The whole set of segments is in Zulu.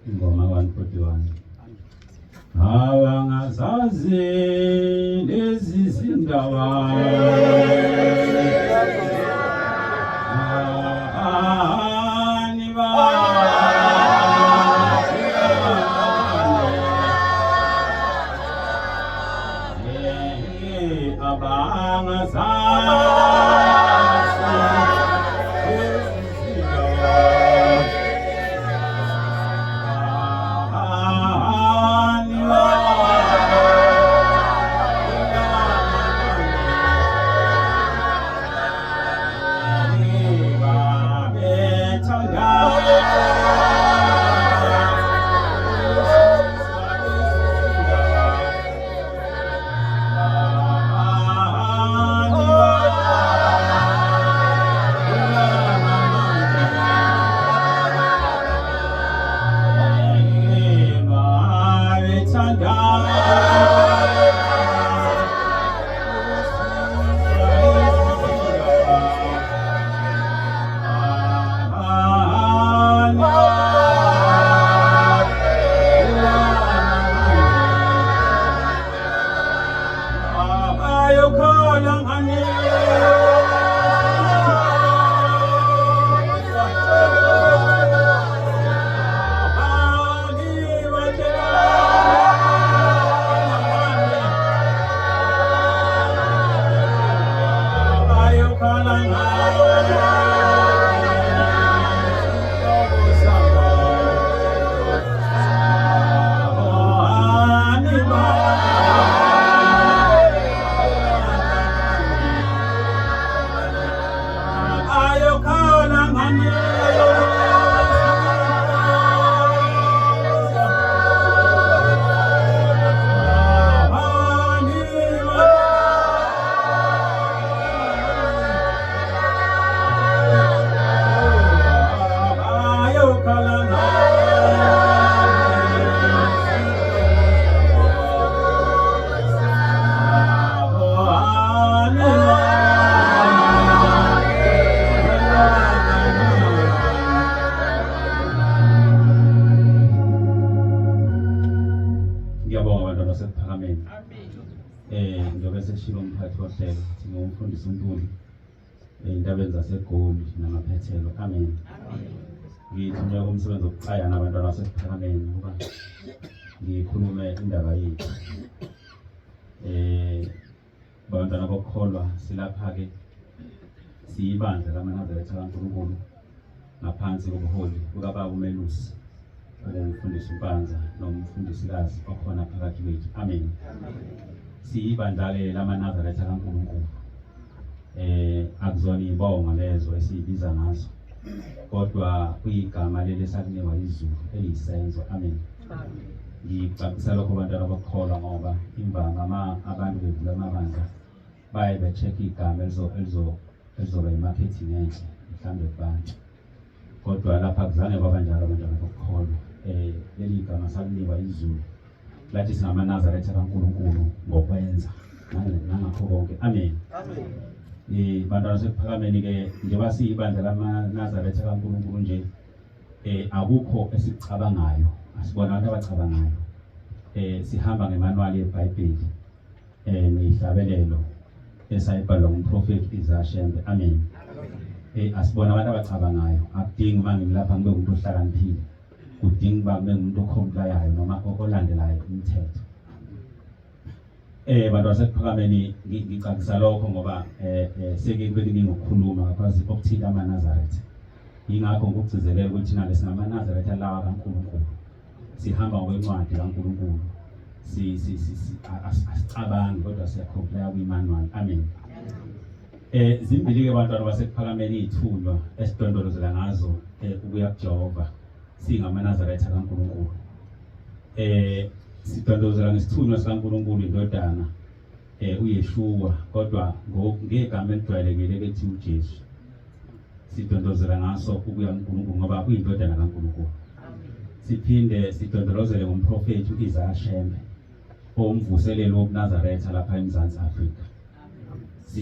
Ingoma 141. Abangazazi lezi zindaba. Ngiyabonga bantwana basekuphakameni. Njengoba seshilo umphathi wohlelo ukuthi ngumfundisi uNtuli ey'ntabeni zaseGoli namaphethelo. Amen. Ngithunywe kumsebenzi wokuxwaya nabantwana basekuphakameni ukuba ngikhulume indaba yethu. Bantwana bokukholwa silapha-ke siyibandla lamaNazaretha kaNkulunkulu ngaphansi kobuholi bukababa uMelusi ongumfundisi uMpanza nomfundisikazi okhona phakathi kwethu. Amen. Siyibandla-ke lamaNazaretha kaNkulunkulu. Akuzona iy'bongo lezo esiyibiza ngazo, kodwa kuyigama leli esalinikwa izulu eliyisenzo. Amen. Ngicacisa lokho bantwana bokukholwa ngoba imvama ma abantu bevula amabandla baye be-check igama elizoba i-marketing enhle mhlawumbe kubantu, kodwa lapha kuzange kwaba njalo abantwana bokukholwa. Leli gama salinikwa izulu lathi singamaNazaretha kaNkulunkulu ngokwenza nangakho konke. Amen. Bantwana sekuphakameni-ke, njengoba siyibandla lamaNazaretha kaNkulunkulu nje, akukho esikucabangayo, asibona abantu abacabangayo. Sihamba ngemanuwali yeBhayibheli neyihlabelelo esayibhalwa ngumprofeti Isaiah Shembe. Amen. Asibona abantu abacabangayo, akudingi uma ngimlapha ngibe umuntu ohlakaniphile, kudinga uba kube ngumuntu okhomplayayo noma olandelayo umthetho. Bantu basekuphakameni, ngicacisa lokho ngoba seke kube kuningi ukukhuluma ngaphansi okuthinta amaNazaretha. Yingakho ngikugcizelela ukuthi thina ke singamaNazaretha lawa kaNkulunkulu, sihamba ngokwencwadi kaNkulunkulu, asicabangi kodwa siyakhompleya kwi-manual. Amen. Zimbili-ke bantwana basekuphakameni iy'thunywa esidondolozela ngazo ukuya kuJehova singamaNazaretha kaNkulunkulu. Sidondolozela ngesithunywa sikaNkulunkulu indodana uYeshua, kodwa ngegama elijwayelekile kethi uJesu. Sidondolozela ngaso ukuya kuNkulunkulu ngoba uyindodana kaNkulunkulu. Siphinde sidondolozele ngomprofethi uIsaiah Shembe owumvuseleli wobuNazaretha lapha eMzansi Afrika.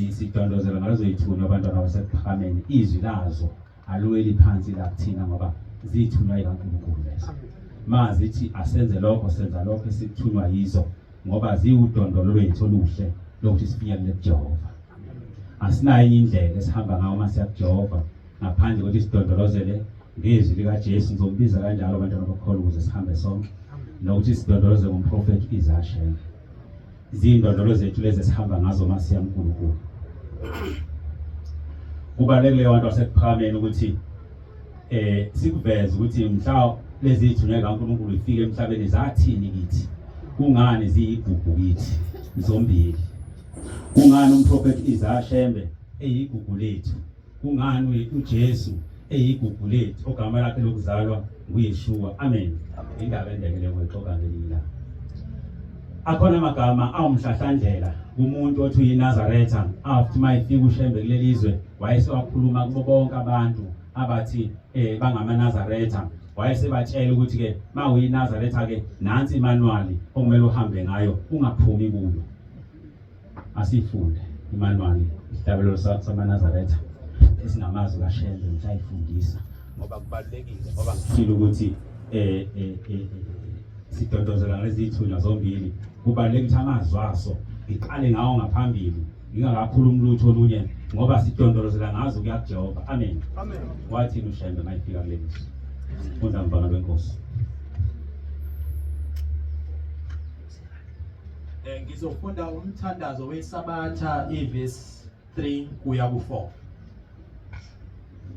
Sidondolozela ngalezo yithunywa abantwana basekuphakameni, izwi lazo aluweli phansi la kuthina ngoba zithunywa ikaNkulunkulu lezo. Mazithi asenze lokho senza lokho esithunywa yizo ngoba ziwudondolo lwethu oluhle lokuthi sifinyelele kuJehova. Asinayo enye indlela esihamba ngayo uma siya kuJehova ngaphandle kokuthi sidondolozele ngezwi likaJesu. Ngizombiza kanjalo abantwana abakholwa ukuze sihambe sonke nokuthi sidondoloze ngomprofethi Isaiah Shembe. Izindondolo zethu lezi esihamba ngazo uma siya kuNkulunkulu. Kubalulekile abantu basekuphakameni ukuthi eh sikuveze ukuthi mhla lezi zithunywa kaNkulunkulu ifike emhlabeni zathini kithi kungani ziyigugu kithi zombili kungani umprofeti Isaiah Shembe eyigugu lethu kungani uJesu eyigugu lethu ogama lakhe lokuzalwa nguYeshua amen indaba endekele ngoyixoxa ngelinye ilanga akhona amagama awumhlahlandlela kumuntu othi uyiNazaretha after mayifika uShembe kuleli zwe wayesewakhuluma kubo bonke abantu abathi eh bangamaNazaretha wayesebatshela ukuthi ke mawuyiNazaretha ke nansi imanual okumele uhambe ngayo ungaphumi kuyo asifunde imanual isihlabelelo samaNazaretha esingamazwi kaShembe ngisayifundisa ngoba kubalulekile ngoba ngishilo ukuthi eh, eh, eh, eh sidondozela ngalezi zithunywa zombili kubalulekile ukuthi amazwi aso ngiqale ngawo ngaphambili ngingakakhulumi lutho olunye ngoba sidondolozela ngazo kuya kuJehova amen amen wathini uShembe mayifika kuleli funda mfana wenkosi Eh ngizofunda umthandazo weSabatha ivesi 3 kuya ku-4.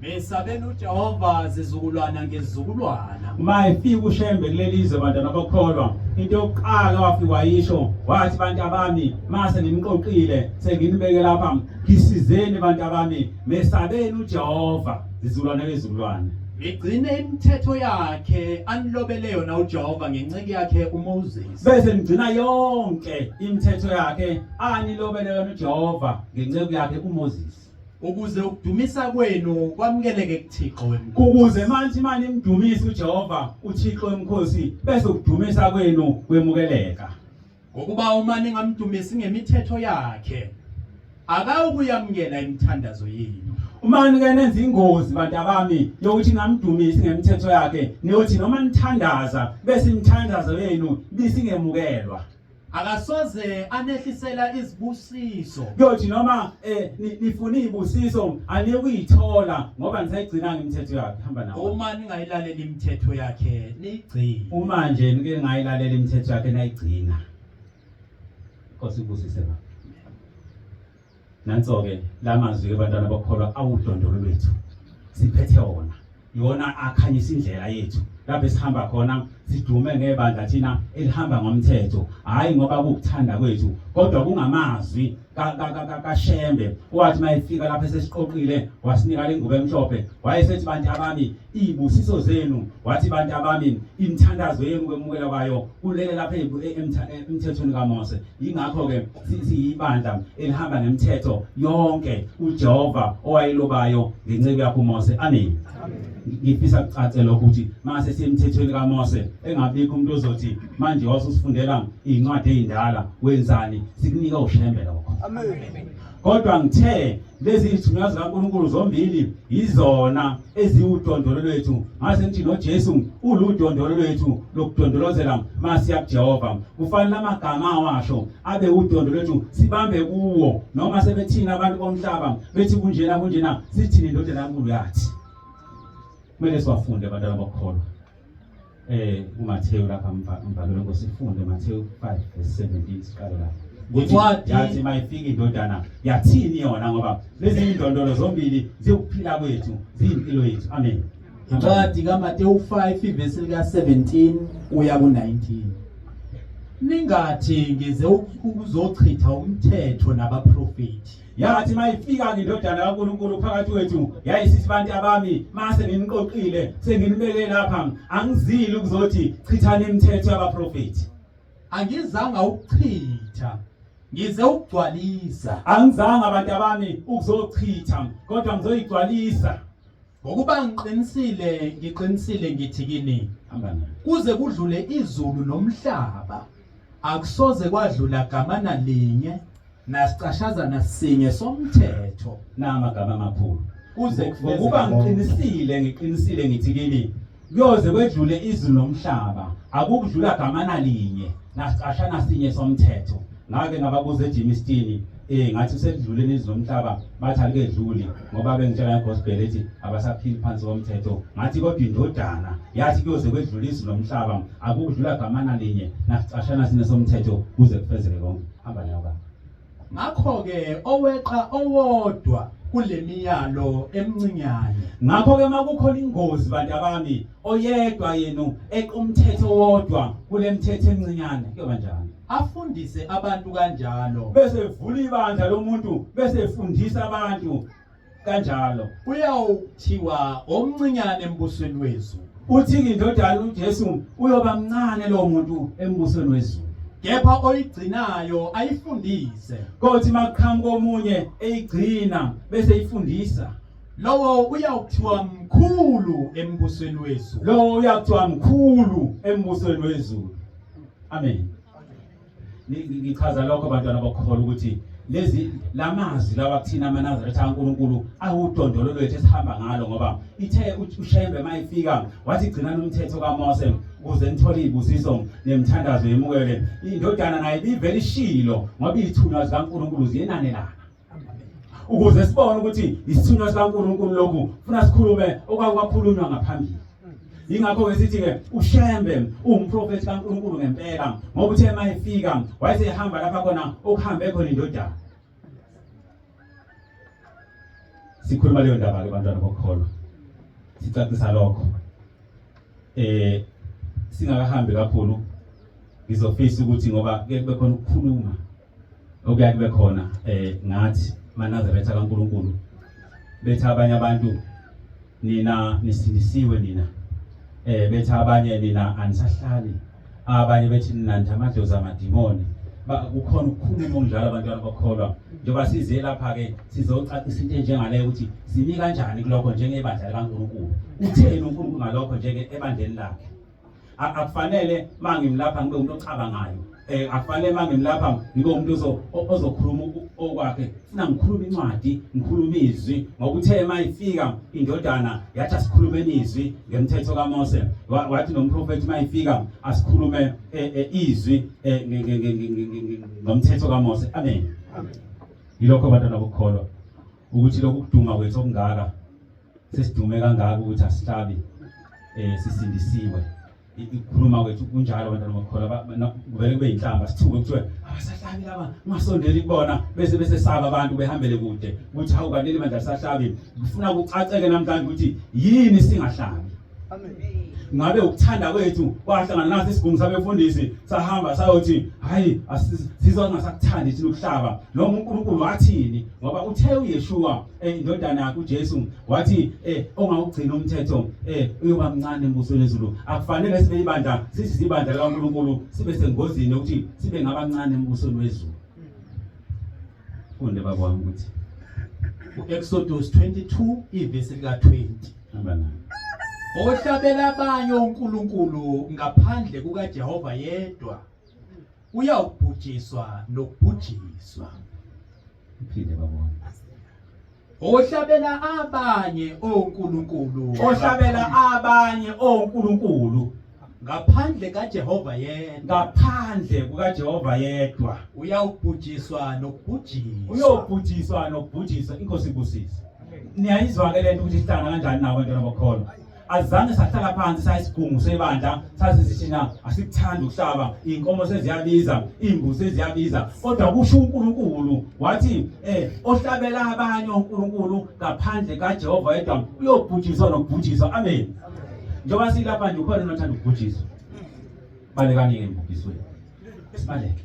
Mesabeni uJehova zizukulwana ngezizukulwana. Uma efika uShembe kuleli zwe bantwana abakholwa, into yokuqala wafika wayisho wathi bantu abami mase ngimqoqile senginibeke lapha ngisizeni bantu abami mesabeni uJehova zizukulwane ngezizukulwane. Nigcine imithetho yakhe anilobele yona uJehova ngenceku yakhe uMoses. Bese nigcina yonke imithetho yakhe anilobele yona uJehova ngenceku yakhe uMoses. Ukuze ukudumisa kwenu kwamukeleke kuThixo wemkhosi. Ukuze manje manje nimdumise uJehova uThixo wemkhosi bese ukudumisa kwenu kwemukeleka. Ngokuba uma ningamdumisi ngemithetho yakhe akawukuyamukela imithandazo yenu. Uma nike nenza ingozi bantu abami yokuthi ngamdumisi ngemithetho yakhe niyothi noma nithandaza bese imithandazo yenu bisingemukelwa. Akasoze anehlisela izibusiso. Kuyothi noma eh, nifuna izibusiso aniyikuyithola ngoba nisayigcinanga imithetho yakhe. Hamba nawo. Uma ningayilaleli imithetho yakhe niyigcine. Uma nje nike ningayilalela imithetho yakhe nayigcina. Nkosi ibusise baba. Nanso-ke la mazwi-ke bantwana bokukholwa awudondolo lwethu siphethe wona iwona akhanyisa indlela yethu lapho esihamba khona sidume ngebandla thina elihamba ngomthetho hhayi ngoba kuwukuthanda kwethu kodwa kungamazwi kaShembe owathi mayefika lapho esesiqoqile wasinika le ngubo emhlophe wayesethi bantu abami izibusiso zenu wathi bantu abami imithandazo yenu kwemukela kwayo kulele lapha emthethweni kaMose Yingakho ke siyibandla elihamba ngemithetho yonke uJehova owayilobayo ngenceku yakho uMose. Amen. Ngifisa kucace lokho ukuthi mase siyemthethweni kaMose engabikho umuntu ozothi manje wasusifundela incwadi ezindala wenzani sikunika uShembe lokho. Amen. Kodwa ngithe lezi zithunywa zikaNkulunkulu zombili yizona eziwudondolo lwethu ngase ngithi noJesu uludondolo lwethu lokudondolozela masiya kuJehova kufanele amagama awasho abe udondo lwethu sibambe kuwo noma sebethina abantu bomhlaba bethi kunjena kunjena sithini indodana kaNkulunkulu yathi kumele siwafunde abantwana abakholwa eh uMathewu lapha mbhalo wenkosi ifunde Mathewu 5 verse 17 siqale lapha ukuthi yathi mayifika indodana yathini yona ngoba lezi indondolo zombili ziwukuphila kwethu ziyimpilo yethu amen Incwadi kaMatewu 5 ivesi lika 17 kuya ku-19 Ningathi ngize ukuzochitha umthetho nabaprofeti Yathi mayifika-ke indodana kaNkulunkulu phakathi kwethu yayisithi bantu abami mase nginiqoqile senginibeke lapha angizile ukuzothi chithani imithetho yabaprofethi Angizanga ukuchitha ngize ukugcwalisa Angizanga abantu abami ukuzochitha kodwa ngizoyigcwalisa Ngokuba ngiqinisile ngiqinisile ngithi kini Hamba nayo. kuze kudlule izulu nomhlaba akusoze kwadlula gamana linye nasicashazana sinye somthetho Namagama amakhulu. Kuze Ngokuba ngiqinisile ngiqinisile ngithi kini Kuyoze kwedlule izulu nomhlaba, akukudlula gamana linye nasicashana sinye somthetho. Ngake ngababuza eJimistini, ngathi usedlule izulu nomhlaba, bathi alikedluli ngoba bengitshela ngegospel ethi abasaphili phansi komthetho. Ngathi kodwa indodana yathi kuyoze kwedlule izulu nomhlaba, akukudlula gamana linye nasicashana sinye somthetho kuze kufezeke konke. Hamba nayo baba. Ngakho-ke oweqa owodwa kule miyalo emncinyane. Ngakho-ke makukhona ingozi bantu abami, oyedwa yenu eqa umthetho owodwa kule mthetho emncinyane, kuyoba njani? Afundise abantu kanjalo. Bese evula ibandla lomuntu, bese efundisa abantu kanjalo. Uyawuthiwa omncinyane embusweni wezulu. Uthi-ke indodana uJesu uyoba mncane lowo muntu embusweni wezulu. Kepha oyigcinayo ayifundise. Kothi makuqhamuka omunye eyigcina bese ifundisa. Lowo uyawuthiwa mkhulu embusweni wezulu. Lowo uyakuthiwa mkhulu embusweni wezulu. Amen. Ngichaza lokho bantwana bokukholwa ukuthi lezi lamazwi lawa kuthina amaNazaretha kaNkuluNkulu awudondolo lwethu esihamba ngalo, ngoba ithe uShembe mayifika wathi gcinani umthetho kaMose ukuze nithole izibusiso nemithandazo yemukele. Indodana naye ibivele ishilo ngoba izithunywa zikaNkuluNkulu ziyenanelana. Ukuze sibone ukuthi isithunywa sikaNkuluNkulu lokhu, funa sikhulume okwakwakhulunywa ngaphambili. Yingakho ke sithi ke uShembe uwumprofeti kaNkuluNkulu ngempela, ngoba uthe mayefika wayesehamba lapha khona okuhambe khona indodana. Sikhuluma leyo ndaba ke bantwana bokukholwa, sicacisa lokho. Singakahambi kakhulu ngizofisa ukuthi ngoba kuye kube khona ukukhuluma okuya kube khona ngathi maNazaretha kaNkuluNkulu, bethi abanye abantu nina nisindisiwe nina, bethi abanye nina anisahlali, abanye bethi nina nithi amadlozi amadimoni. Kukhona ukukhuluma okunjalo abantwana bakholwa. Njengoba size lapha ke sizocacisa into enjengaleyo ukuthi simi kanjani kulokho njengebandla likaNkuluNkulu. Utheni uNkulunkulu ngalokho njenge ebandleni lakhe? Akufanele mangimlapha ngibe umuntu ocabangayo. Akufanele mangimlapha ngibe umuntu ozokhuluma okwakhe. Funa ngikhulume incwadi, ngikhulume izwi, ngoba uthe mayifika indodana yathi asikhulume izwi ngemthetho kaMose. Wathi nomprofeti mayifika asikhulume izwi ngomthetho kaMose. Amen. Amen. Yilokho abantwana bokukholwa ukuthi lokhu kuduma kwethu okungaka sesidume kangaka ukuthi asihlabi, sisindisiwe. Ukukhuluma kwethu kunjalo abantwana bokukholwa, kuvele kube inhlamba, sithuke kuthiwe abasahlabi laba, ungasondeli kubona, bese besesaba abantu behambele kude ukuthi hawu kanti leli bandla lisahlabi. Kufuna kucaceke namhlanje ukuthi yini singahlabi. Amen. Ngabe ukuthanda kwethu kwahlangana naso isigungu sabefundisi sahamba sayothi hayi sizongasakuthandi thina ukuhlaba, noma uNkulunkulu wathini? Ngoba uthe uYeshua, indodana yakhe uJesu wathi ongawugcina umthetho uyoba mncane embusweni wezulu. Akufanele sibe ibandla, sithi ibandla likaNkulunkulu sibe sengozini yokuthi sibe ngabancane embusweni wezulu. Funde baba wami ukuthi uExodus 22 ivesi lika 20. Hamba nayo. Ohlabela abanye onkulunkulu ngaphandle kukaJehova yedwa uyawubhujiswa nokubhujiswa. Uphinde baba wami. Ohlabela abanye onkulunkulu. Ohlabela abanye onkulunkulu ngaphandle kaJehova yedwa. Ngaphandle kukaJehova yedwa uyawubhujiswa nokubhujiswa. Uyobhujiswa nokubhujiswa. Inkosi ibusise. Niyayizwa ke lento ukuthi sihlangana kanjani nabo abantwana bokholwa. Azange sahlala phansi sayisigungu sebandla sathi sithina asikuthandi ukuhlaba, inkomo seziyabiza, imbuzi seziyabiza, kodwa kusho uNkulunkulu wathi ohlabela abanye onkulunkulu ngaphandle kaJehova yedwa uyobhujiswa nokubhujiswa. Amen. Njengoba silapha nje ukhona othanda ukubhujiswa, balekani ke embhubhisweni, sibaleke.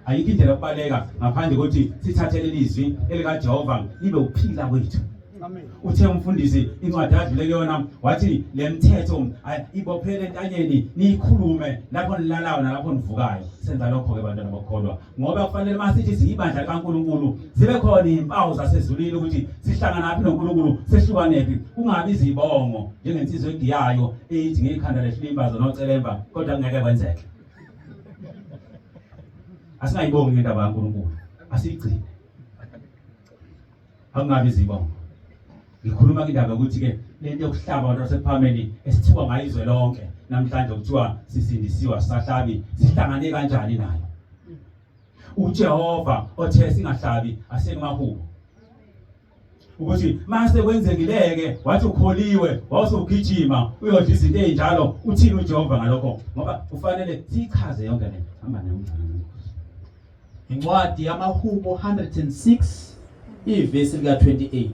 Ayikho indlela yokubaleka ngaphandle kokuthi sithathe leli zwi elikaJehova libe ukuphila kwethu. Amen. Uthe umfundisi incwadi adlule kuyona wathi le mthetho ibophele entanyeni niyikhulume lapho nilalayo nalapho nivukayo. Senza lokho ke bantwana bokholwa, ngoba kufanele masithi siyibandla likaNkulunkulu zibe khona izimpawu zasezulwini ukuthi sihlanganaphi noNkulunkulu, sehlukanephi, kungabi izibongo njengensizwe egiyayo eyithi ngekhanda lehlimbazo nocelemba, kodwa kungeke kwenzeke. Asingayibongi ngendaba kaNkulunkulu, asiyigcine, akungabi izibongo. Ngikhuluma indaba ukuthi ke Lento yokuhlaba abantu basePhameni esithiwa ngayo izwe lonke namhlanje kuthiwa sisindisiwa sisahlabi sihlangane kanjani nayo? uJehova othe singahlabi asekumahubo ukuthi mase kwenzekileke wathi ukholiwe wawusugijima uyodla izinto ezinjalo uthini uJehova ngalokho ngoba kufanele sichaze yonke le hamba nayo umdlalo. Incwadi yamaHubo 106 ivesi lika 28.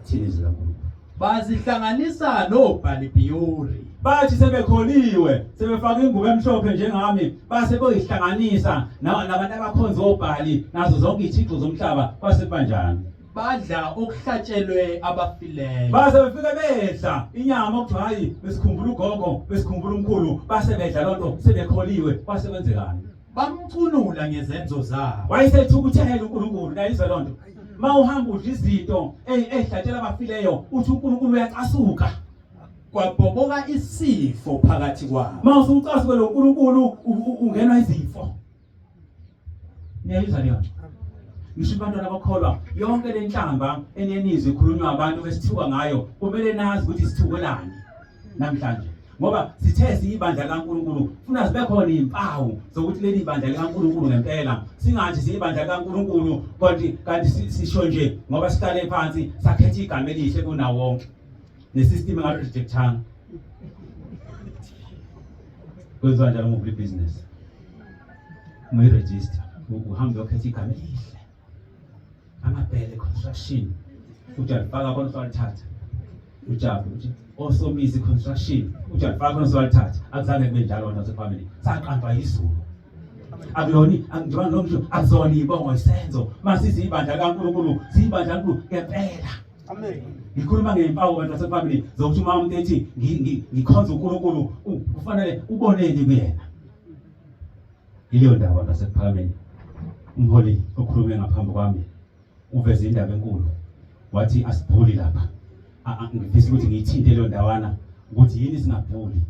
Thini izwi likaNkulunkulu? Bazihlanganisa noBhalibhiyori. Bathi sebekholiwe, sebefaka ingubo emhlophe njengami, base boyihlanganisa nabantu abakhonza obhali nazo zonke izithixo zomhlaba, kwase kubanjani? Badla okuhlatshelwe abafileyo. Base befike bedla inyama okuthiwa hayi besikhumbula ugogo, besikhumbula umkhulu, base bedla lonto sebekholiwe, kwase kwenzekani? Bamcunula ngezenzo zabo. Wayesethukuthele uNkulunkulu, nayizwa lonto. Uma uhamba udla izinto ey'hlatshela abafileyo, uthi uNkulunkulu uyacasuka. Kwabhoboka isifo phakathi kwabo. Uma usucasukele uNkulunkulu ungenwa izifo. Niyayizwa leyo nto? Ngisho abantwana abakholwa yonke le nhlamba enenizwe ikhulunywa abantu besithuka ngayo kumele nazi ukuthi sithukelani namhlanje ngoba sithe siyibandla likaNkulunkulu funa zibe khona izimpawu zokuthi leli bandla likaNkulunkulu ngempela singathi siyibandla likaNkulunkulu kanti kanti sisho nje ngoba sihlale phansi sakhetha igama elihle kunawo wonke nesystem engathi rejectanga kwenziwa njalo ngokule business uma iregister uhamba uyokhetha igama elihle amabhele construction uthi alifaka khona uswalithatha ujabu uthi osomizi construction uthi alifaka khona uswalithatha akuzange kube njalo wena family saqanjwa izulu akuloni njengoba lo msho akuzona ibongo isenzo masithi ibandla likaNkulunkulu siyibandla likaNkulunkulu ngempela. Amen. Ngikhuluma ngezimpawu abantu basefamily zokuthi uma umuntu ethi ngikhonza uNkulunkulu kufanele uboneni kuyena. Yileyo ndaba abantu basekuphakameni. Umholi okhulume ngaphambi kwami uveze indaba enkulu wathi asibhuli lapha. Ngifisa ukuthi ngiyithinte leyo ndawana ukuthi yini singabhuli.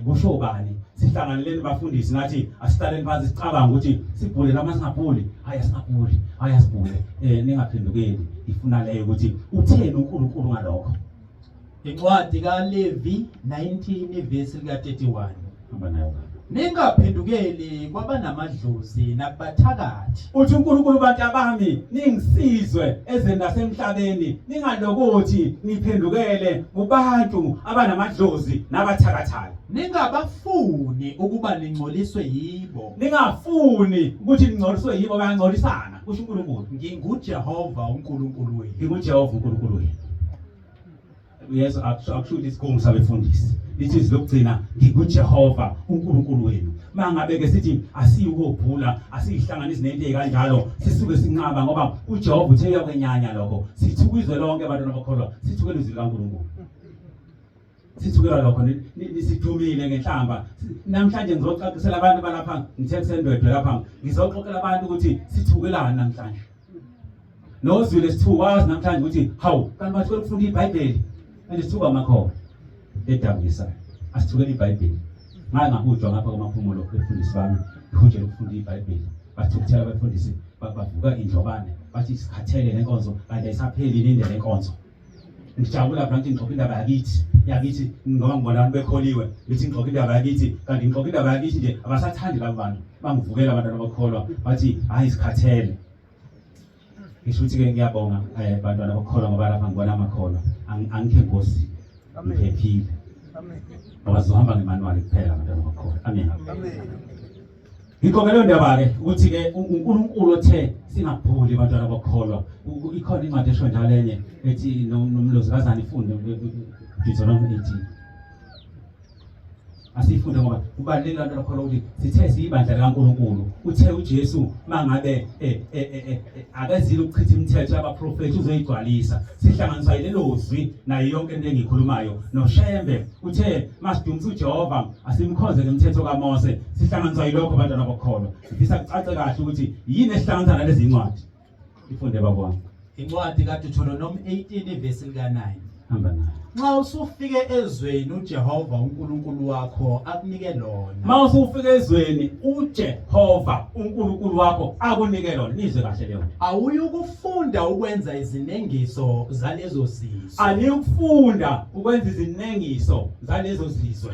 Kusho bani sihlanganeleni bafundisi nathi asihlaleni phansi sicabanga ukuthi sibhule noma singabhuli. Hayi asingabhuli, hayi asibhule. Ningaphendukeli ifuna leyo ukuthi utheni uNkulunkulu ngalokho. Incwadi kaLevi 19 ivesi lika-31. Hamba nayo baba. Ningaphendukeli kwabanamadlozi nakubathakathi. Uthi uNkulunkulu bantu abami ningisizwe ezweni lasemhlabeni ningalokothi niphendukele kubantu abanamadlozi nabathakathayo. Ningabafuni ukuba ningcoliswe yibo. Ningafuni ukuthi ningcoliswe yibo bayangcolisana kusho uNkulunkulu. NginguJehova uNkulunkulu wenu. NginguJehova uNkulunkulu wenu. Yesu akusho ukuthi isigungu sabefundisi lithi izwi lokugcina nginguJehova uNkulunkulu wenu. Mangabe ke sithi asiyukobhula asiyihlanganisi nento ekanjalo sisuke sinqaba ngoba uJehova uthe uyakwenyanya lokho. Sithuka izwe lonke abantwana abakholwa sithukela izwi likaNkulunkulu. Sithukela lokho nisidumile ngenhlamba. Namhlanje ngizocacisela abantu balapha ngithe kusendwedwe lapha ngizoxoxela abantu ukuthi sithukelani namhlanje. Nozwile sithuka namhlanje ukuthi hawu kanti bathukela ukufunda iBhayibheli manje sithuka amakholwa edabukisayo asithukela iBhayibheli. Ngake ngahujwa ngapha kwamaphumulo befundisi bami ngihujela ukufunda iBhayibheli bathukuthela abefundisi bavuka indlobane bathi sikhathele lenkonzo kanti ayisapheli ninde lenkonzo. Ngijabula phela ngithi ngixoxa indaba yakithi yakithi ngoba ngibona abantu bekholiwe ngithi ngixoxa indaba yakithi kanti ngixoxa indaba yakithi nje abasathandi labo bantu bangivukela abantwana abakholwa bathi hayi sikhathele. Ngisho ukuthi ke ngiyabonga bantwana abakholwa ngoba lapha ngibona amakholwa angikho engozini ngiphephile ngoba sizohamba ngemanuwali kuphela bantwana abakholwa. Amen. Yikho ke leyo ndaba ke ukuthi ke uNkulunkulu othe singabhuli bantwana abakholwa. Ikhona incwadi esho njalo enye ethi nomlozikazana ifunde Deuteronomy 18. Asifunde ngoba kubalulekile abantu abakholwa ukuthi sithe siyibandla likaNkulunkulu. Uthe uJesu mangabe akezile ukuchitha imithetho yabaprofethi uzoyigcwalisa. Sihlanganiswa yilelo zwi nayo yonke into engiyikhulumayo. NoShembe uthe masidumisa uJehova asimkhonze ngemthetho kaMose. Sihlanganiswa yilokho abantwana abakholwa. Ngifisa kucace kahle ukuthi yini esihlanganisa nalezi ncwadi. Ifunde baba wami. Incwadi kaDeuteronomy 18 ivesi lika 9. Hamba nayo. Nxa usufike ezweni uJehova uNkulunkulu wakho akunike lona. Uma usufike ezweni uJehova uNkulunkulu wakho akunike lona, nizwe kahle leyo nto. Awuyukufunda ukwenza izinengiso zalezo zizwe. Aniyukufunda ukwenza izinengiso zalezo zizwe.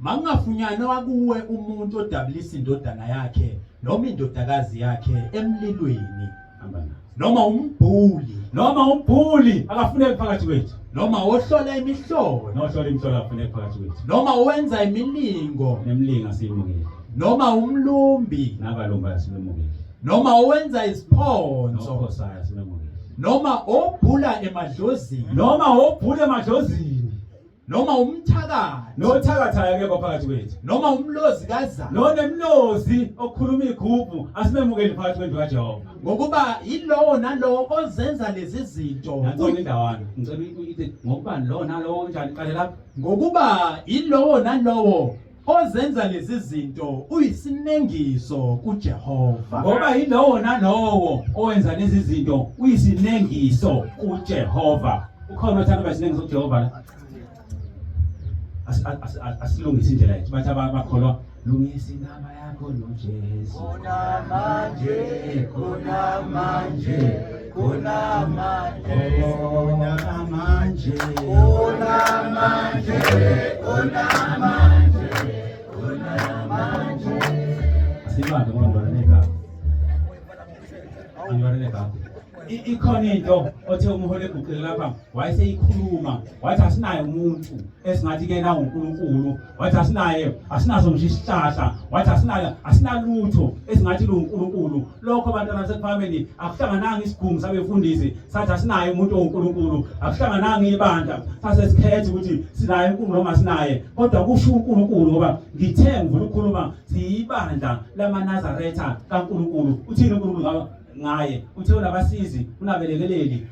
Makungafunyanwa kuwe umuntu odabulisa indodana yakhe noma indodakazi yakhe emlilweni. Hamba nazo. Noma umbhuli. Noma umbhuli akafuneki phakathi kwethu. Noma ohlola imihlolo. Nohlola imihlolo akafuneki phakathi kwethu. Noma owenza imilingo. Nemilingo asiyimukeli. Noma umlumbi. Nabalumbayo asimemukeli. Noma owenza iziphonso. Nophosayo asimemukeli. Noma obhula emadlozini. Noma obhula emadlozini. Noma umthakathi. Nothakathayo akekho phakathi kwethu. Noma umlozi kazana. Nonemlozi okhuluma igubhu asimemukeli phakathi kwendlu kaJehova. Ngokuba yilowo nalowo ozenza lezi zinto. Nanso indawana. Ngicela uyithi ngokuba lo nalowo unjani qale lapha. Ngokuba yilowo nalowo ozenza lezi zinto uyisinengiso kuJehova. Ngoba yilowo nalowo owenza lezi zinto uyisinengiso kuJehova. Ukhona othanda ukuba isinengiso kuJehova la? Asilungise indlela yethu. Bathi abakholwa lungisa indaba yakho noJesu. Khona manje, khona manje, khona manje, khona manje, khona manje, khona manje, khona manje. Asibambe ngoba ngibona negama. Angibona negama. Ikhona into othe umholi eguqile lapha wayeseyikhuluma wathi asinaye umuntu esingathi ke na uNkulunkulu, wathi asinaye, asinaso ngisho isihlahla, wathi asinayo, asinalutho esingathi luNkulunkulu. Lokho abantwana baseKuphakameni akuhlangananga isigungu sabefundisi sathi asinaye umuntu onguNkulunkulu, akuhlangananga ibandla sase sikhethe ukuthi sinaye uNkulunkulu noma sinaye, kodwa kusho uNkulunkulu ngoba ngithe ngivula ukukhuluma siyibandla lamaNazaretha kaNkulunkulu. Uthini uNkulunkulu ngaye? Uthe unabasizi, unabelekeleli,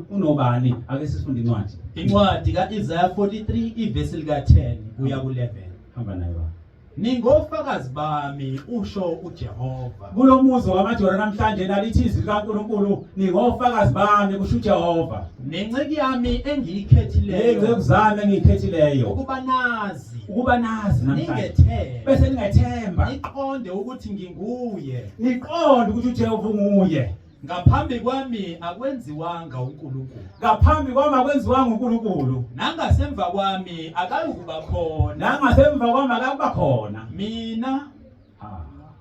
unobani? Ake sifunde incwadi. Incwadi kaIsaya 43 ivesi lika 10 kuya ku11. Hamba nayo baba. Ningofakazi bami, usho uJehova. Kulomuzi wamajora namhlanje nalithi izwi likaNkulunkulu, ningofakazi bami, kusho uJehova. Nenceku yami engiyikhethileyo. Nenceku zami engiyikhethileyo. Ukuba nazi. Ukuba nazi namhlanje. Ningethemba. Bese ningethemba. Niqonde ukuthi nginguye. Niqonde ukuthi uJehova unguye. Ngaphambi kwami akwenziwanga uNkulunkulu. Ngaphambi kwami akwenziwanga uNkulunkulu. Nangasemva kwami akayukuba khona. Nangasemva kwami akayukuba khona.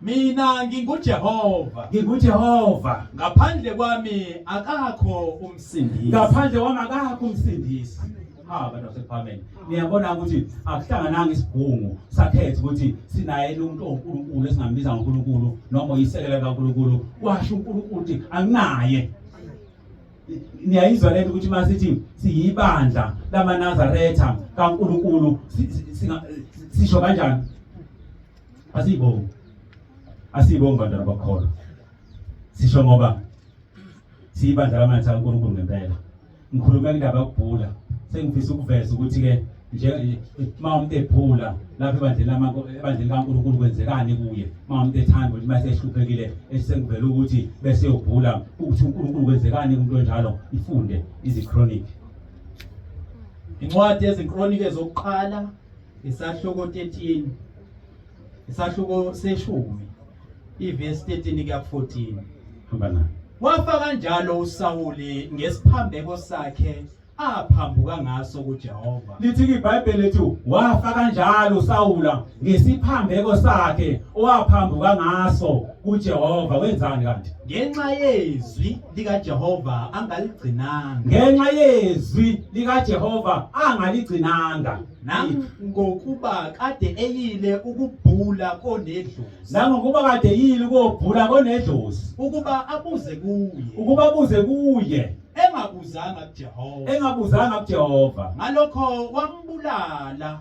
Mina nginguJehova. NginguJehova. Ngaphandle kwami akakho umsindisi. Ngaphandle kwami akakho umsindisi. Ha bantu baseKuphakameni, niyabona ukuthi akuhlangananga isigungu sakhetha ukuthi sinaye umuntu onguNkulunkulu esingambiza ngoNkulunkulu noma uyisekela kaNkulunkulu. Washo uNkulunkulu ukuthi anginaye. Niyayizwa lento ukuthi masithi siyibandla lamaNazaretha kaNkulunkulu sisho kanjani? Asiyibongi. Asiyibongi bantwana bakholwa. Sisho ngoba siyibandla lamaNazaretha kaNkulunkulu ngempela. Ngikhuluma indaba yokubhula, sengifisa ukuveza ukuthi ke nje uma umuntu ebhula lapha ebandleni ebandleni kaNkulunkulu kwenzekani kuye. Uma umuntu ethanda ukuthi mase ehluphekile esengivela ukuthi bese yobhula ukuthi uNkulunkulu kwenzekani kumuntu onjalo. Ifunde izichroniki. Incwadi yezichroniki zokuqala isahluko 13 isahluko seshumi ivesi 13 kuya 14. Hamba nayo. Wafa kanjalo uSawuli ngesiphambeko sakhe aphambuka ngaso kuJehova. Lithi iBhayibheli lethu wafa kanjalo uSawula ngesiphambeko sakhe owaphambuka ngaso kuJehova. Wenzani kanti? Ngenxa yezwi likaJehova angaligcinanga. Ngenxa yezwi likaJehova angaligcinanga. Nangokuba kade eyile ukubhula konedlozi. Nangokuba kade eyile ukubhula konedlozi. Ukuba abuze kuye. Ukuba abuze kuye. Engabuzanga kuJehova. Engabuzanga kuJehova. Ngalokho wambulala,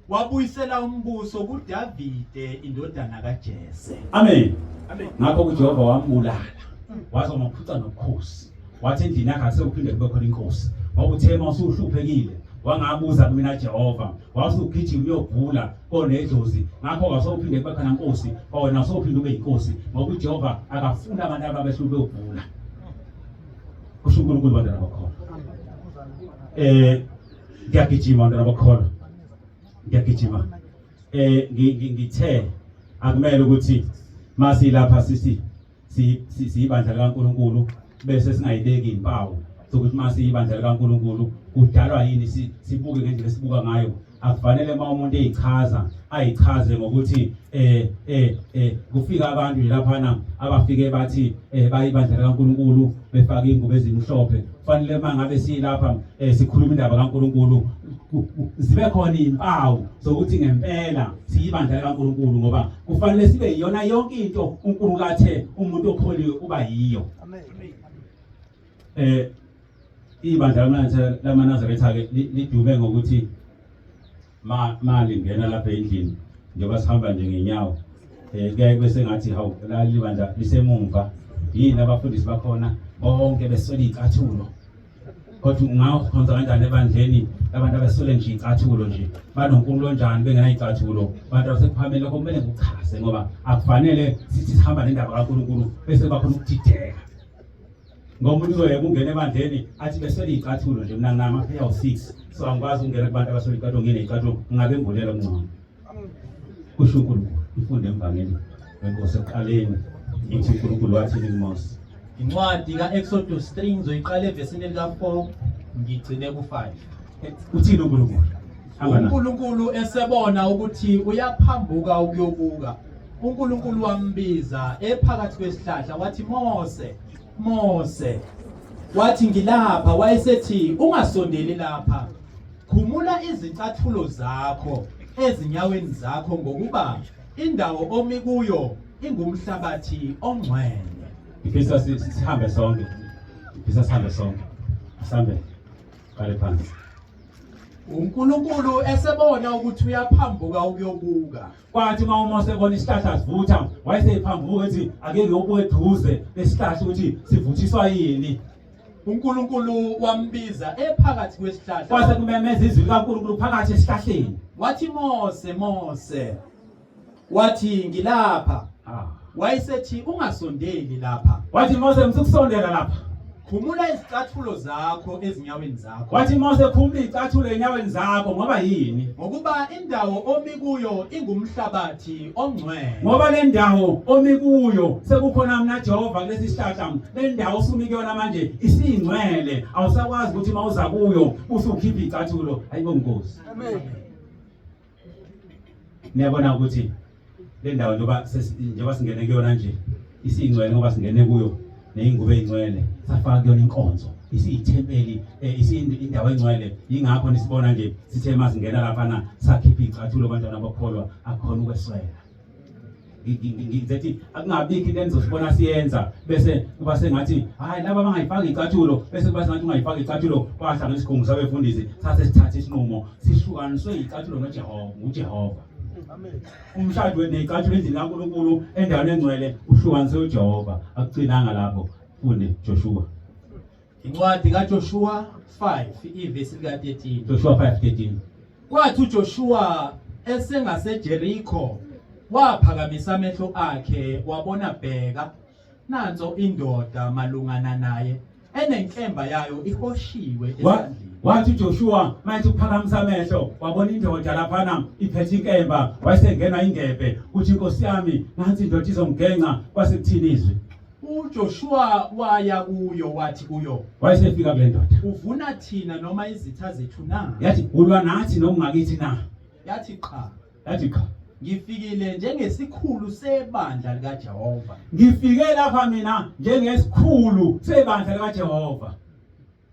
wabuyisela umbuso kuDavide indodana kaJese. Amen. Amen. Ngakho uJehova wambulala. Waze wamaphuca nobukhosi. Wathi endlini yakhe asekuphinde kube khona inkosi. Ngoba uthe uma usuhluphekile wangabuza kumina Jehova, wasugijima uyobhula konedlozi. Ngakho wasewuphinde kube khona inkosi, wena usewuphinde ube yinkosi ngoba uJehova akafuni abantu ababehluphe ubhula. Kusho uNkulunkulu bantwana bakhona. Ngiyagijima bantwana bokholwa, ngiyagijima. Ngithe akumele ukuthi masilapha sisi siyibandla likaNkulunkulu bese singayibeki impawu zokuthi masiyibandla likaNkulunkulu kudalwa yini sibuke ngendlela esibuka ngayo. Akufanele uma umuntu eyichaza ayichaze ngokuthi kufika abantu nje laphana abafike bathi bayibandla likaNkulunkulu befake ingubo ezimhlophe. Kufanele uma ngabe silapha sikhuluma indaba kaNkulunkulu zibe khona izimpawu zokuthi ngempela siyibandla likaNkulunkulu, ngoba kufanele sibe yiyona yonke into uNkulunkulu athe umuntu okholiwe uba yiyo. Amen. Ibandla lamaNazaretha ke lidume ngokuthi ma lingena lapha endlini njengoba sihamba nje ngenyawo, kuyaye kube sengathi hawu lali bandla lisemumva, yini abafundisi bakhona bonke beswele iy'cathulo. Kodwa ungakhonza kanjani ebandleni abantu abeswele nje iy'cathulo nje, banonkulunkulu onjani bengenay'cathulo? Abantu abasekuphameni lokho kumele ngikuchaze, ngoba akufanele sithi sihamba nendaba kaNkulunkulu bese kuba khona ukudideka. Ngoba umuntu uzoyeka ungena ebandleni athi beswele iy'cathulo nje, mina nginamapheya awu-6, so angikwazi ukungena kubantu abaswele iy'cathulo, ngine iy'cathulo, ngingabembulela okungcono. Kusho uNkulunkulu, ifunde emvangeli wenkosi ekuqaleni, uthi uNkulunkulu wathini kuMose? Incwadi ka-Exodus 3 ngizoyiqala evesini lika-4 ngigcine ku-5. Uthini uNkulunkulu? Hamba na. uNkulunkulu esebona ukuthi uyaphambuka ukuyobuka, uNkulunkulu wambiza ephakathi kwesihlahla wathi, Mose, Mose. Wathi, ngilapha. Wayesethi, ungasondeli lapha, khumula izicathulo zakho ezinyaweni zakho, ngokuba indawo omi kuyo ingumhlabathi ongcwele. Ngifisa sihambe sonke, ngifisa sihambe sonke, sihambe qale phansi. uNkulunkulu esebona ukuthi uyaphambuka ukuyobuka, Kwathi uma uMose ebona isihlahla sivutha, wayeseyiphambuka ethi ake ngiyobuka eduze lesihlahla ukuthi sivuthiswa yini. uNkulunkulu wambiza ephakathi kwesihlahla, Kwase kumemeza izwi likaNkulunkulu phakathi esihlahleni. Wathi, Mose, Mose. Wathi, ngilapha. Wayesethi, ungasondeli lapha. Wathi, Mose, ngisukusondela lapha. Khumula izicathulo zakho ezinyaweni zakho. Wathi, Mose, khumula izicathulo enyaweni zakho, ngoba yini? Ngokuba indawo omi kuyo ingumhlabathi ongcwele. Ngoba le ndawo omi kuyo sekukhona mina Jehova kulesi sihlahla, le ndawo osumi kuyona manje isingcwele, awusakwazi ukuthi uma uza kuyo usukhipha izicathulo. Hayibo Nkosi. Amen. Niyabona ukuthi le ndawo njengoba singene kuyona nje isingcwele, ngoba singene kuyo neyingubo eyingcwele, safaka kuyona inkonzo, isiyithempeli, indawo engcwele. Yingakho nisibona nje sithe masingena laphana sakhipha icathulo, bantwana bokholwa, akukhona ukweswela. Ngithi akungabikho into enizosibona siyenza bese kuba sengathi hayi laba bangayifaki icathulo, bese kuba sengathi ungayifaki icathulo. Kwahlangana isigungu sabefundisi sase sithatha isinqumo, sihlukaniswe icathulo noJehova, nguJehova. Amen. Umshado wethu necathulo endlini kaNkulunkulu endaweni engcwele uhlukaniswe uJehova. Akugcinanga lapho, funde Joshua. Incwadi kaJoshua 5 ivesi lika-13. Joshua 5:13. Kwathi uJoshua esengaseJeriko waphakamisa amehlo akhe wabona, bheka, nanso indoda malungana naye enenkemba yayo ihoshiwe esandleni. Wathi uJoshua manje uphakamisa amehlo wabona indoda laphana iphethe inkemba, wayesengena ingebhe uthi inkosi yami nansi indoda izongigenca. Kwase kuthini izwi? uJoshua waya kuyo wathi kuyo, Wayesefika kule ndoda, uvuna thina noma izitha zethu na? Yathi, ulwa nathi noma ungakithi na? Yathi, qha. Yathi, qha. Ngifikile njengesikhulu sebandla likaJehova. Ngifike lapha mina njengesikhulu sebandla likaJehova.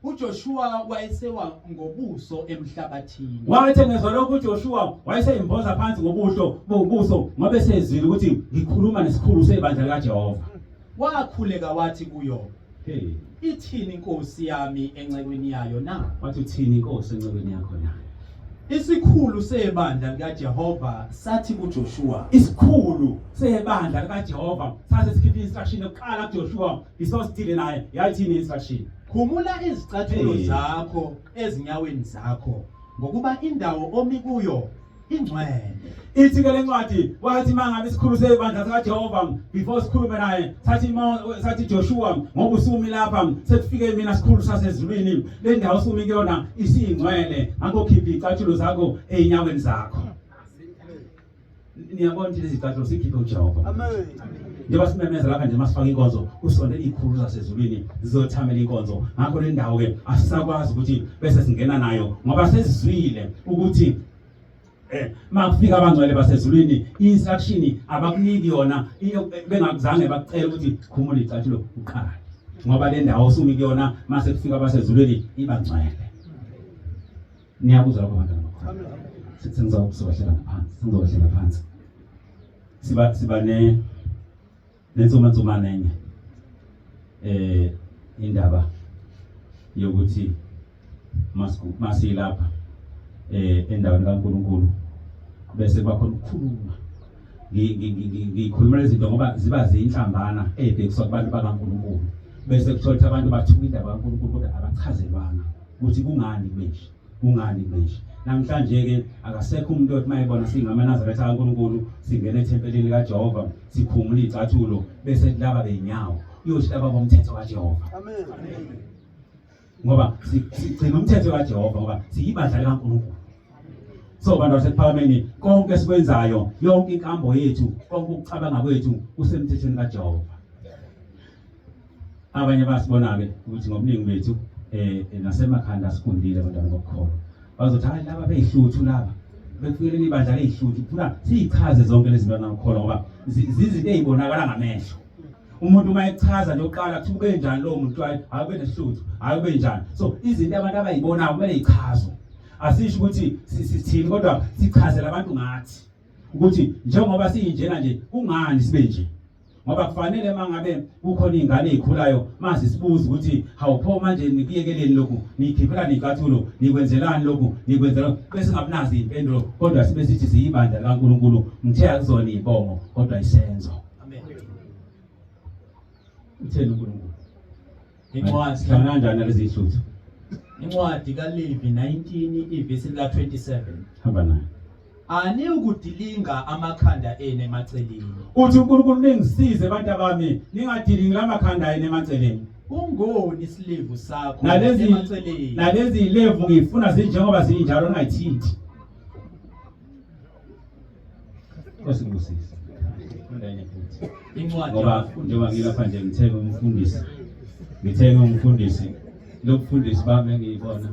uJoshua wayesewa ngobuso emhlabathini. Wathi ngezwa lokhu uJoshua wayeseyimboza phansi ngobuhlo bobuso, ngoba esezwile ukuthi ngikhuluma nesikhulu sebandla likaJehova. Wakhuleka wathi kuyo, Hey, ithini inkosi yami encekwini yayo na? Wathi, uthini inkosi encekwini yakho na? Isikhulu sebandla likaJehova sathi kuJoshua, Isikhulu sebandla likaJehova sase sikhipha instruction yokuqala kuJoshua, isosidile naye. Yayithini instruction? Khumula izicathulo Hey. zakho ezinyaweni zakho, ngokuba indawo omi kuyo Ingcwele. Ithi ke lencwadi wathi mangabe isikhulu sebandla sikaJehova before sikhulume naye sathi sathi Joshua ngoba usumi lapha sekufike mina sikhulu sasezulwini le ndawo sumi kuyona isingcwele ngakho khipha icathulo zakho ezinyaweni zakho. Niyabona ukuthi lezi zicathulo sikhiphe uJehova. Amen. Njengoba simemeza lapha nje masifaka inkonzo kusondela izikhulu zasezulwini zizothamela inkonzo ngakho le ndawo ke asisakwazi ukuthi bese singena nayo ngoba sesizwile ukuthi makufika abangcwele basezulwini i-instruction abakuniki yona bengakuzange bakucela ukuthi khumula icathulo uqale ngoba le ndawo osumi kuyona mase kufika abasezulwini iba ngcwele. Niyakuzwa lokho bantwana bakhona. Sengizokwehlela ngaphansi, sengizokwehlela phansi. Siba ne nensumansumane enye indaba yokuthi masilapha endaweni kaNkulunkulu bese kuba khona ukukhuluma. Ngikhuluma lezi zinto ngoba ziba zinhlambana ezibhekiswa kubantu bakaNkulunkulu bese kuthola ukuthi abantu bathuka indaba kaNkulunkulu kodwa abachazelwanga ukuthi kungani kube nje, kungani kube nje. Namhlanje ke akasekho umuntu othi mayebona singamaNazaretha kaNkulunkulu singena ethempelini likaJehova sikhumula izicathulo bese laba beyinyawo uyothi laba bomthetho kaJehova. Amen. Ngoba sigcina umthetho kaJehova ngoba siyibandla likaNkulunkulu. So bantu basekuphakameni konke esikwenzayo yonke inkambo yethu konke ukucabanga kwethu kusemthethweni kaJehova. Abanye basibona-ke ukuthi ngobuningi bethu nasemakhanda sigundile abantwana bokukholwa. Bazothi hayi laba beyihluthu laba bekufikeleni ibandla leyihluthu kufuna siyichaze zonke lezi zinto nokukholwa ngoba zizinto ezibonakala ngamehlo. Umuntu uma echaza nje uqala kuthi ube njani lowo muntu hayi hayi ube nesihluthu hayi ube njani. So izinto abantu abayibonayo kumele ichazwe. Asisho ukuthi sithini kodwa sichazela abantu ngathi ukuthi njengoba siyinjena nje kungani sibe nje. Ngoba kufanele mangabe kukhona izingane ezikhulayo mase sibuza ukuthi hawu pho manje nikuyekeleni lokhu nikhiphelani icathulo nikwenzelani lokhu nikwenzela bese ngabunazi impendulo kodwa sibe sithi siyibandla likaNkulunkulu ngithe akuzona izibongo kodwa isenzo. Amen. Utheni uNkulunkulu? Incwadi hlangana kanjani nalezi zihluthu? Incwadi kaLevi 19 ivesi lika 27. Hamba nayo. Aniwukudilinga amakhanda enu emaceleni. Uthi uNkulunkulu ningisize abantu abami ningadilingi lamakhanda enu emaceleni. Ungoni isilevu sakho emaceleni. Nalezi ilevu ngifuna zinjengoba zinjalo ningayithinti. Nkosi ngibusise. Funda enye futhi. Incwadi Ngoba yabafundisi. njengoba ngilapha nje ngithenge umfundisi. Ngithenge umfundisi. Lo mfundisi bami engiyibona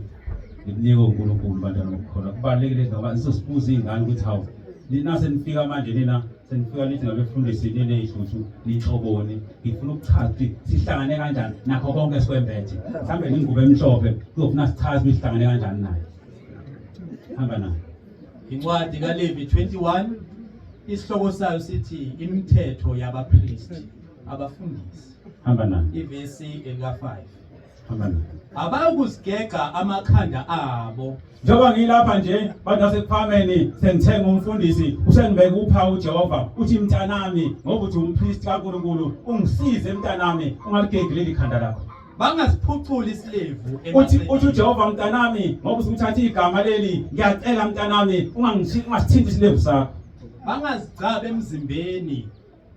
ngimnika uNkulunkulu bantwana bokukholwa. Kubalulekile ngoba sizosibuza izingane ukuthi hawu nina senifika manje nina senifika nithi ngabefundisi ninezihluthu ninhloboni. Ngifuna ukuchaza ukuthi sihlangane kanjani nakho konke esikwembethe. Mhlambe ningubo emhlophe kuzofuna sichaze ukuthi sihlangane kanjani nayo. Hamba nayo. Incwadi kaLevi 21 isihloko sayo sithi imithetho yabapristi abafundisi. Hamba nayo. Ivesi elika 5. Hamba nayo. Abayukuzigega amakhanda abo. Njengoba ngilapha nje bantu basekuphakameni sengithenga umfundisi usengibeka uphawu uJehova uthi mntanami ngoba uthi umpristi kaNkulunkulu ungisize mntanami ungaligegi leli khanda lakho. Bangasiphuculi isilevu Uthi uJehova mntanami ngoba usuthatha igama leli ngiyacela mntanami ungasithinti isilevu sakho. Bangazigcabi emzimbeni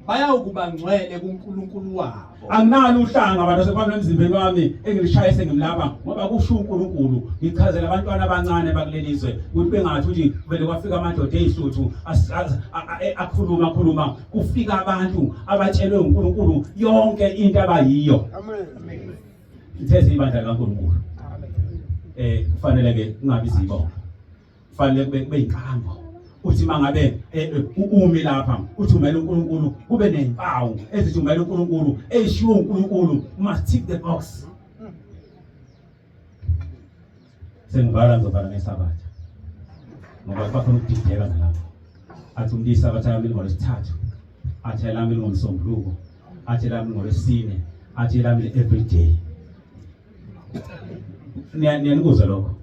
bayawukuba ngcwele kuNkulunkulu wabo. Anginalo uhlanga abantu asefana emzimbeni wami engilishaye sengimlapha ngoba kusho uNkulunkulu. Ngichazela abantwana abancane bakuleli zwe ukuthi bengathi ukuthi vele kwafika amadoda ezihluthu akhuluma khuluma kufika abantu abatshelwe uNkulunkulu yonke into abayiyo. Amen. Ngithe ibandla likaNkulunkulu. Kufanele ke kungabi izibongo. Kufanele kube inkambo. Uthi mangabe umi lapha uthi umele uNkulunkulu kube nezimpawu ezithi umele uNkulunkulu ezishiwo uNkulunkulu, you must tick the box. Sengivala ngizovala ngesabatha ngoba kuba khona ukudideka nalapho. Athi umuntu isabatha lami lingolwesithathu, athi lami lingomsombuluko, athi lami lingolwesine, athi lami every day. Niyanikuzwa lokho?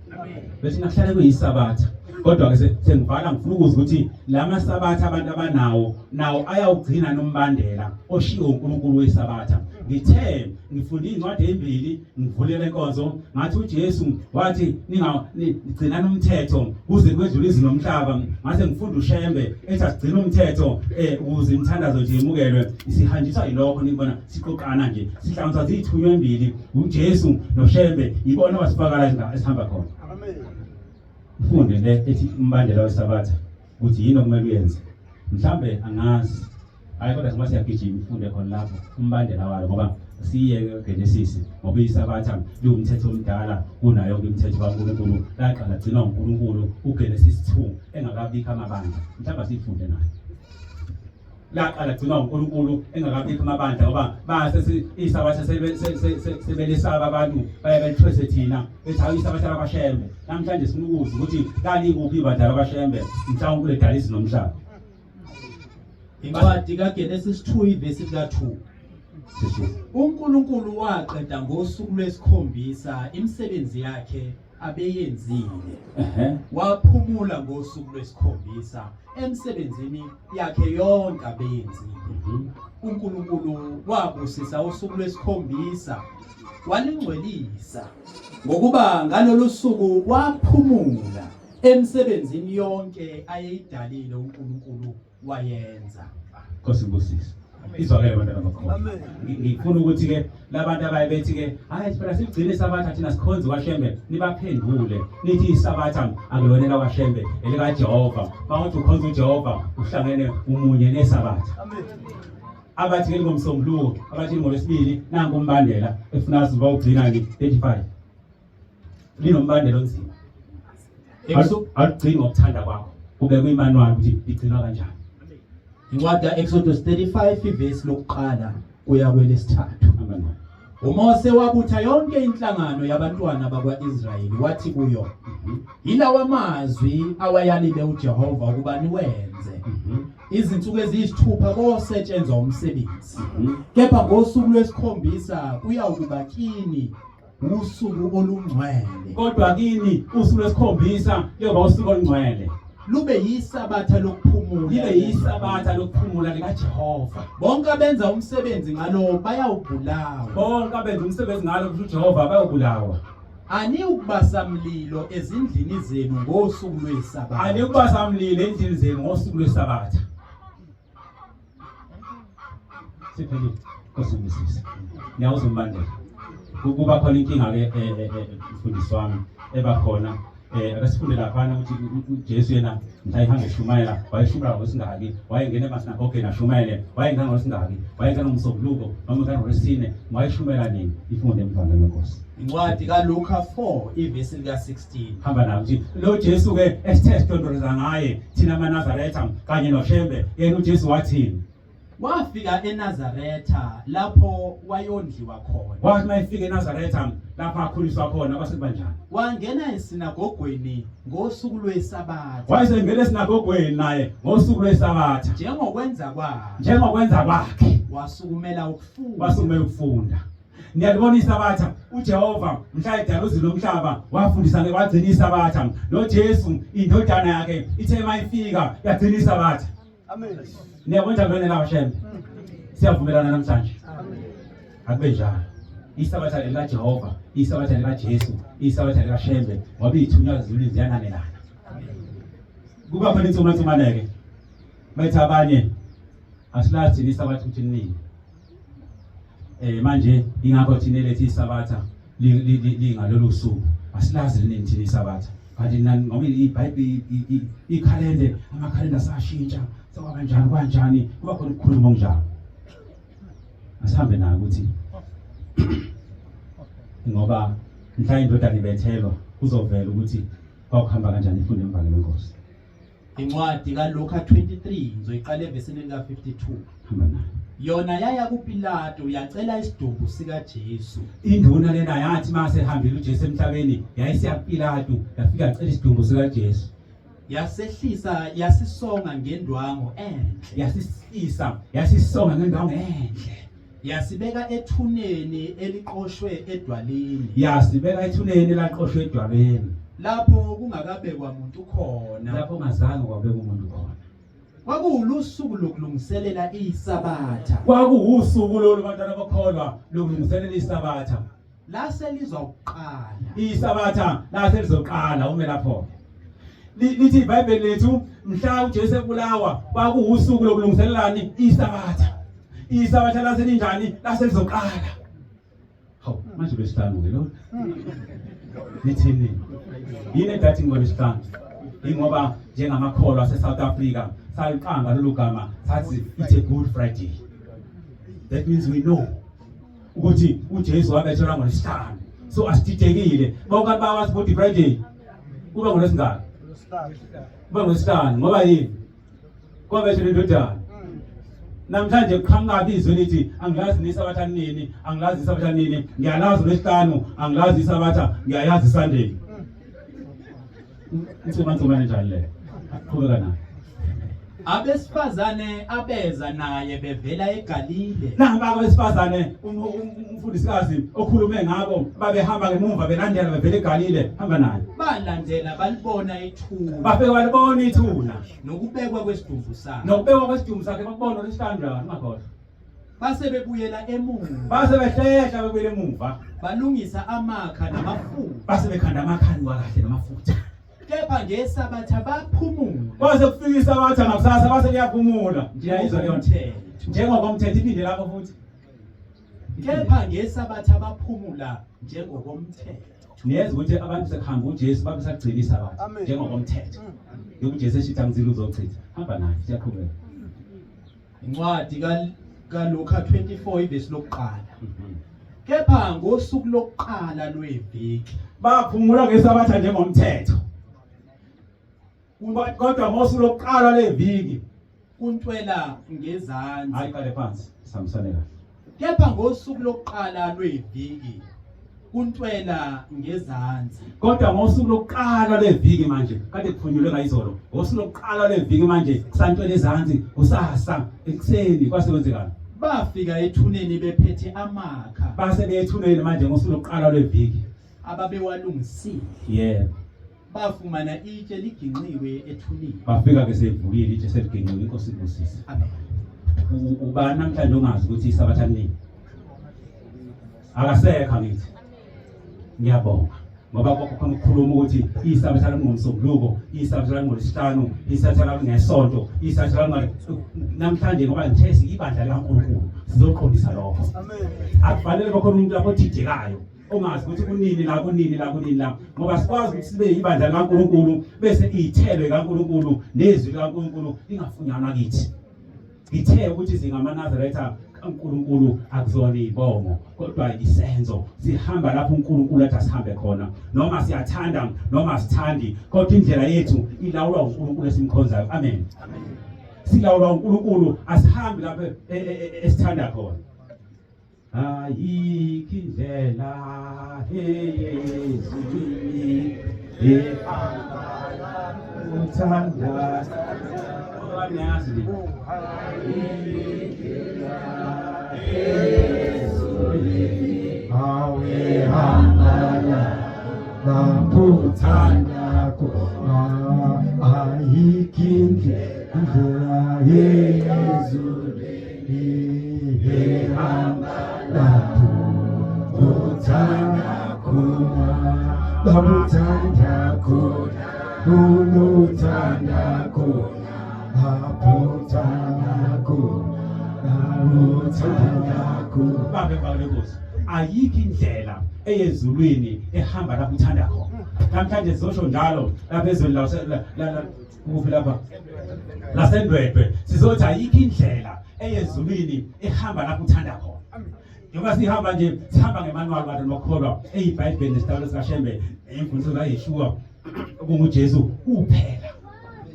Bese nakuhlale kuyisabatha. Kodwa ke sengivala ngifuna ukuzwa ukuthi lamasabatha abantu abanawo nawo ayawugcina nombandela oshiwo uNkulunkulu wesabatha. Ngithe ngifunda incwadi ezimbili ngivulele inkonzo ngathi uJesu wathi ningagcinani umthetho kuze kwedlule izulu nomhlaba ngase ngifunda uShembe ethi asigcine umthetho eh ukuze imithandazo nje imukelwe sihanjiswa yilokho nibona siqoqana nje sihlanganiswa zithunywa embili uJesu noShembe yibona abasifaka la esihamba khona amen ufunde le ethi umbandela wesabatha ukuthi yini okumele uyenze mhlambe angazi hayi kodwa singabe siyagijima ifunde khona lapho umbandela walo ngoba siyeke Genesis ngoba isabatha liwumthetho omdala kunayo yonke imithetho kaNkulunkulu laqala gcinwa uNkulunkulu uGenesis 2 engakabikho amabandla mhlawumbe sifunde nayo laqala gcinwa uNkulunkulu engakabikho amabandla ngoba base isabatha sebelisaba abantu baye belithwese thina bethi hayi isabatha lakwaShembe namhlanje sifuna ukuzwa ukuthi lalikuphi ibandla lakwaShembe mhlawumbe kule dalisi nomhlaba Incwadi kaGenesis 2 ivesi lika-2. uNkulunkulu waqeda ngosuku lwesikhombisa imisebenzi yakhe abeyenzile. Waphumula ngosuku lwesikhombisa emsebenzini yakhe yonke abeyenzile. UNkulunkulu wabusisa usuku lwesikhombisa walingcwelisa ngokuba ngalolu suku waphumula emsebenzini yonke ayeyidalile uNkulunkulu wayenza. Nkosi ibusise. Izwakele bantwana bakhona. Ngifuna ukuthi ke labantu abaye bethi ke hayi phela sigcine isabatha thina sikhonzi kwaShembe nibaphendule nithi isabatha akulona lakwaShembe elikaJehova. Mawuthi ukhonza uJehova uhlangene umunye nesabatha. Abathi ke ngomsombuluko abathi ngolwesibili nanku umbandela efuna sizobawugcina ngi 35. Linombandela onzima. Alugcini ngokuthanda kwakho. Kubekwe imanual ukuthi igcinwa kanjani. Incwadi ka-Exodus 35 ivesi lokuqala kuya kwelesithathu. UMose wabutha yonke inhlangano yabantwana bakwa-Israyeli wathi kuyo, Yilawa mazwi awayalile uJehova ukuba niwenze. Izinsuku eziyisithupha kosetshenzwa umsebenzi. Kepha ngosuku lwesikhombisa kuyawukuba kini usuku olungcwele. Kodwa kini usuku lwesikhombisa kuyoba usuku olungcwele. Lube yisabatha lokuphumula. Libe yisabatha lokuphumula likaJehova. Bonke abenza umsebenzi ngalo bayawubulawa. Bonke abenza umsebenzi ngalo kusho uJehova bayobulawa. Aniwukubasa mlilo ezindlini zenu ngosuku lwesabatha. Aniwukubasa mlilo endlini zenu ngosuku lwesabatha. Siphelile. Nkosi ngibusise. Ngiyawuzwa umbandela. Kuba khona inkinga ke eh, eh, eh, mfundisi wami eba khona eh ake sifunde laphana ukuthi uJesu yena mhla ehamba eshumayela wayeshumayela ngosingaki wayengena emasinagogeni ashumayele wayengena ngosingaki wayengena ngomsombuluko noma ngena ngolwesine wayeshumayela nini ifunde emvangeli wenkosi Incwadi kaLuka 4 ivesi lika-16. Hamba nawo ukuthi lo Jesu ke esithe sidondoloza ngaye thina amaNazaretha kanye noShembe yena uJesu wathini? Wafika eNazaretha lapho wayondliwa khona. Wathi uma efika eNazaretha lapho akhuliswa khona kwase kuba njani? Wangena esinagogweni ngosuku lweSabatha. Wayesengena esinagogweni naye ngosuku lweSabatha. Njengokwenza kwakhe. Njengokwenza kwakhe. Wasukumela ukufunda. Wasukumela ukufunda. Niyalibona isabatha uJehova mhla edala uzulu lomhlaba wafundisa ke wagcina isabatha noJesu indodana yakhe ithe mayifika yagcina isabatha. Amen. Niyabona njani la Shembe? Siyavumelana namhlanje. Amen. Akube njalo. Isabatha likaJehova, isabatha likaJesu, isabatha likaShembe ngoba izithunywa zezulwini ziyananelana. Kuba khona insumansumane-ke bathi abanye asilazi thina isabatha ukuthi nini eh manje ingakho thina lethi isabatha lingalolu suku asilazi linini thina isabatha kanti ngoba iBhayibheli ikhalende amakhalenda sashintsha sekwaba njani kanjani kuba khona ukukhuluma okunjalo asihambe nayo ukuthi ngoba mhla indodana ibethelwa kuzovela ukuthi kwakuhamba kanjani ifunde emvangeli wenkosi Incwadi kaLuka 23 ngizoyiqala evesini lika-52. Hamba nayo. Yona yaya kuPilato yacela isidumbu sikaJesu. Induna lena yathi mase ehambile uJesu emhlabeni yayisiya kuPilato yafika yacela isidumbu sikaJesu. Yasehlisa yasisonga ngendwangu enhle. Yasihlisa yasisonga ngendwangu enhle. Yasibeka ethuneni eliqoshwe edwaleni. Yasibeka ethuneni elaqoshwe edwaleni. Lapho kungakabekwa muntu khona. Lapho ungazange kwabeka umuntu khona. Kwakuwusuku lokulungiselela iSabatha. Kwakuwusuku lolu bantwana bokholwa lokulungiselela iSabatha. Lase lizoqala. ISabatha lase lizoqala ume lapho. Lithi iBhayibheli lethu mhla uJesu ebulawa kwakuwusuku lokulungiselelani iSabatha. ISabatha lase linjani? Lase lizoqala. Hawu, manje lwesihlanu ke lo. Nithini? Yini edathi ngolwesihlanu? Ingoba njengamakholwa ase-South Africa saliqamba lolu gama sathi it's a good Friday. That means we know ukuthi uJesu wabethelwa ngolwesihlanu. So asididekile. Bonke abantu bawazi Good Friday. Kuba ngolwesingaki? Kuba ngolwesihlanu ngoba yini? Kwabethelwa indodana. Namhlanje kuqhamuka izwi lithi angilazi nisabatha nini, angilazi isabatha nini, ngiyalazi lwesihlanu, angilazi isabatha, ngiyayazi Sunday. Insuma nsuma njani le? Qhubeka nayo. Abesifazane abeza naye bevela eGalile. Namba abesifazane umfundisikazi okhulume ngabo babehamba ngemuva belandela bevela eGalile, hamba naye. Balandela balibona ithuna. Bafike balibona ithuna. Nokubekwa kwesidumbu sakhe. Nokubekwa kwesidumbu sakhe bakubona lwesihlanu la ungakhohlwa. Base bebuyela emuva. Base behlehla bebuyela emuva. Balungisa amakha namafutha. Base bekhanda amakha anuka kahle namafutha. Kepha ngeSabatha baphumula. Kwase kufika iSabatha ngakusasa base beyaphumula. Ngiyayizwa leyo nto. Njengokomthetho. Njengokomthetho iphinde lapho futhi. Kepha ngeSabatha baphumula njengokomthetho. Niyezwa ukuthi abantu sekuhamba uJesu babe sagcina iSabatha njengokomthetho. Ngoba uJesu eshithi angizile uzochitha. Hamba naye siyaqhubeka. Incwadi kaLuka 24 ivesi lokuqala. Kepha ngosuku lokuqala lweviki baphumula ngeSabatha njengomthetho. Kodwa ngosuku lokuqala lweviki kuntwela ngezansi. Hayi qale phansi, sihambisane kahle. Kepha ngosuku lokuqala lweviki kuntwela ngezansi. Kodwa ngosuku lokuqala lweviki manje kade kuphunyulwe ngayizolo. Ngosuku lokuqala lweviki manje kusantwela ezansi kusasa ekuseni kwase kwenzekani? Bafika ethuneni bephethe amakha. Base bethuneni manje ngosuku lokuqala lweviki. Ababewalungisile. Yebo. Bafumana itshe liginqiwe ethuneni. Bafika ke sevukile itshe seliginqiwe inkosi ibusise. Amen. Ubani namhlanje ongazi ukuthi isabatha nini? Akasekho angithi. Ngiyabonga. Ngoba kwakhona ukukhuluma ukuthi isabatha lami ngomsombuluko, isabatha lami ngolwesihlanu, isabatha lami ngesonto, isabatha lami namhlanje ngoba ngithe siyibandla likaNkulunkulu sizoqondisa lokho. Amen. Akufanele bakhona umuntu lapho othidekayo ongazi ukuthi kunini la kunini la kunini la ngoba sikwazi ukuthi sibe ibandla likaNkulunkulu bese iyithelo likaNkulunkulu nezwi likaNkulunkulu lingafunyanwa kithi. Ngithe ukuthi singamaNazaretha kaNkulunkulu akuzona izibongo kodwa isenzo sihamba lapho uNkulunkulu athi asihambe khona noma siyathanda noma sithandi kodwa indlela yethu ilawulwa uNkulunkulu esimkhonzayo. Amen. Silawulwa uNkulunkulu asihambi lapho esithanda khona. Ayikho indlela ezulwini ehamba uthanda niyazi ni Awe hamba lapho uthanda khona ayikho indlela yezulwini ehamba lapho uthanda khona lapho uthanda khona unothanda khona lapho uthanda khona lapho uthanda khona Bambe baba lenkosi ayikho indlela eyezulwini ehamba lapho uthanda khona namhlanje sizosho njalo lapha ezweni la kuphi lapha lasendwedwe sizothi ayikho indlela eyezulwini ehamba lapho uthanda khona njengoba sihamba nje sihamba ngemanuwali bantu nokholwa eyibhayibheli nesidalo sikashembe imfundiso kaYeshua okunguJesu kuphela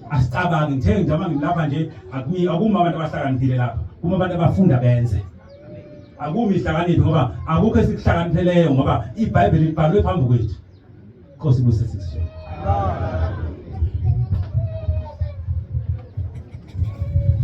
asicabangi ngithe njengoba ngilapha nje akumi akuma abantu abahlakaniphile lapha kuma abantu abafunda benze akumi ihlakaniphi ngoba akukho esikuhlakanipheleyo ngoba iBhayibheli libhalwe phambi kwethu Nkosi ibusise.